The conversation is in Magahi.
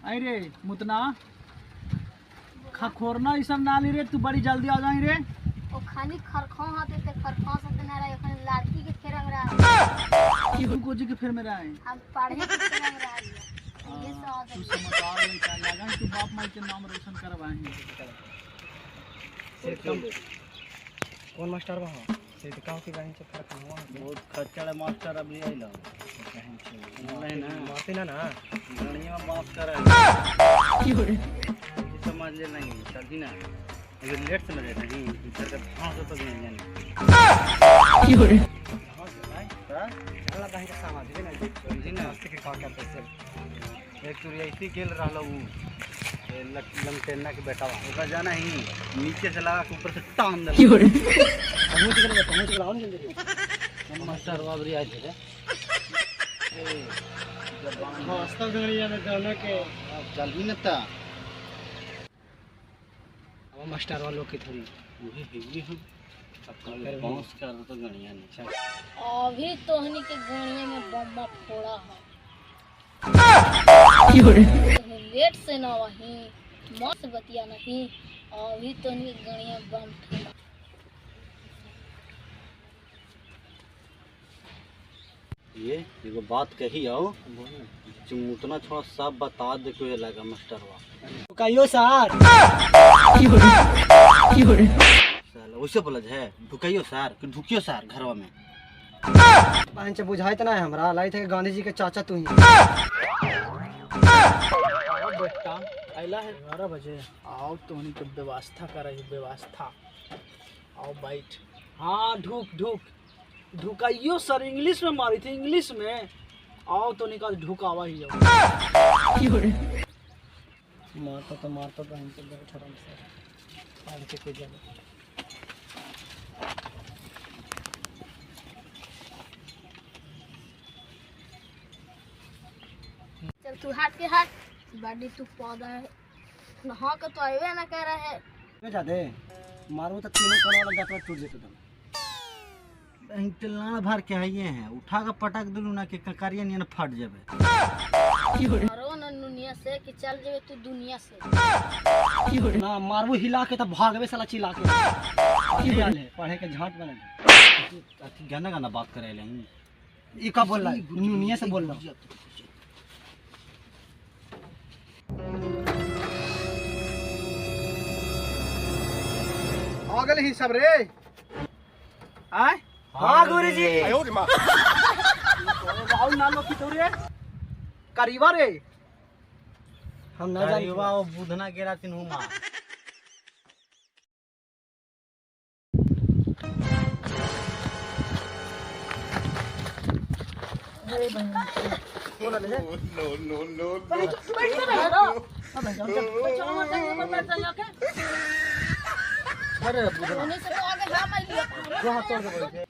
अरे मुतना खखोरना ई सब ना ली रे, तू बड़ी जल्दी आ जाई रे। ओ खाली खरखो हाथे ते खरखो से ते ना रहे, खाली लड़की के फेर में रहा। तू कोजी के फेर में रहा है? हम पढ़े के फेर में रहा है। ये सब आ तू समझदार लड़का लगा, तू बाप माई के नाम रोशन करवाए। कौन मास्टर बा? से तो का के बहन से फर्क हुआ बहुत खच्चड़ मास्टर अभी आइल नहीं ना मारते ना ना गणिया माफ कर समझ ले नहीं चलती ना, अगर लेट समझ ले नहीं इधर का हां से तो नहीं जाने की हो रे। हां भाई चला बहन के समझ ले ना समझी ना के का करते से। एक तुरी ऐसी खेल रहल उ लमटेना के बेटा ओकरा जाना ही नीचे से लगा के ऊपर से टांग दे। की हो रे पहुंच गेल पहुंच गेल आओ जल्दी। मास्टर बाबरी आए थे जब वास्तव गणिया में दोनों के चल ही न ता अब मास्टर वालों की थोड़ी वही हेवी हम अब कल बाउंस कर तो गणिया नहीं। अभी तोहनी के गणिया में बम्मा फोड़ा है। लेट से ना वही मस्त बतिया नहीं, अभी तोहनी के गणिया बम फोड़ा। ये एगो बात कही आओ चुमुतना थोड़ा सब बता दे कोई लगा मास्टरवा कहियो सर साला वैसे बोला है ढुकाइयो सर कि ढुकियो सर घरवा में। बहन से बुझाइत ना है हमरा लाइत है गांधी जी के चाचा तू ही। बेटा आइला है 12 बजे आओ तोहनी के व्यवस्था करही व्यवस्था। आओ बैठ। हाँ ढुक ढुक ढुकाइयो सर, इंग्लिश में मारी थी इंग्लिश में। आओ तो निकाल ढुकावा ही आओ। मारता तो मारता बहन से बैठ आराम से पढ़ के कोई जाने। चल तू हाथ के हाथ बाडी तू पौधा है नहा के तो आवे ना कर रहा है। मैं जादे मारू तो तीनों कोना वाला जातवा टूट जेतो तुम। लाड़ भर के आइए हैं उठा के पटक दिलू ना के ककरिया नियन फट जाबे। मारो ना दुनिया से कि चल जेबे तू दुनिया से। ना मारबो हिला के त भागबे साला चिल्ला के। पढ़े पढ़े के झाट बने अथी गाना गाना बात करे ले ई का बोल रहा है दुनिया से बोल रहा। आ गेल ही सब रे आय। हां गुरुजी। आओ ना लो की तोरे करीवा रे हम ना जान करीवा ओ बुधना गेरा तीन हुमा। अरे बहन नो नो नो बैठ ना अबे चल चल चल के। अरे बुधना से तो आगे हम आइलियो जो हाथ तोड़ दे।